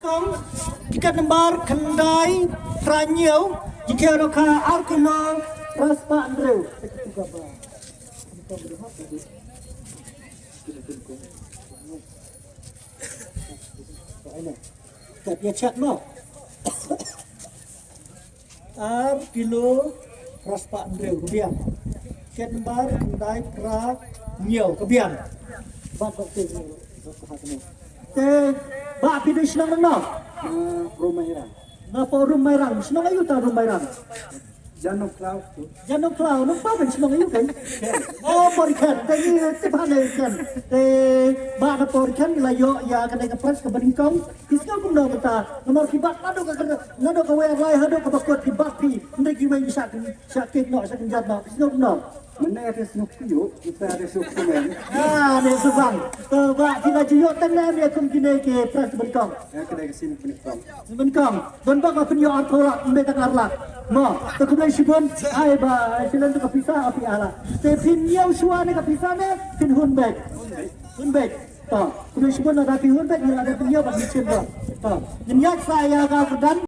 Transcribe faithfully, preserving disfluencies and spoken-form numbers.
Tiket number khyndai phra hynñiew, jingkhia ïa ka ar kilo phra spah hynriew. Kat ïa chat mo. Ar kilo phra spah hynriew ka biang. Tiket number khyndai phra hynñiew ka biang. Bad ka te, te ba phi dei shnong nangno? Na Rum Mairang. Na po Rum Mairang. Shnong aïu ta Rum Mairang? Janok Khlaw. Janok Khlaw, nang pa ban shnong aïu kan? Oh, Poriken. Te ngi te ba ne kan. Te ba na Poriken la ïoh ïa kane ka prize kaba nyngkong. Phi sngew kumno kata? Namar ki bat naduh ka, naduh ka wei ar lai haduh kaba kut ki bat phi. Ynda ki wei ki shah, shah kik noh, shah kynjat noh. Phi sngew kumno? Mynne te sngewthuh, kita te sngewthuh men. Ah, ne subang. To ba ki la ju ïoh tang ne ïa kum kine ki prize kaba nyngkong. Ïa kine ki sien kaba nyngkong. Nyngkong, don ba ka pynïoh arphew lak, ym dei tang ar lak. Mo, to khublei shibun, ai ba, ai shilyn to ka pisa, a phi ala. Te phin ïoh shuwa ne ka pisa ne, phin hun beit. Hun beit. To, khublei shibun lada phi hun beit, ngi la da pynïoh ba phin shim ba. To, ngin ïaid sa ïa ka kyrdan.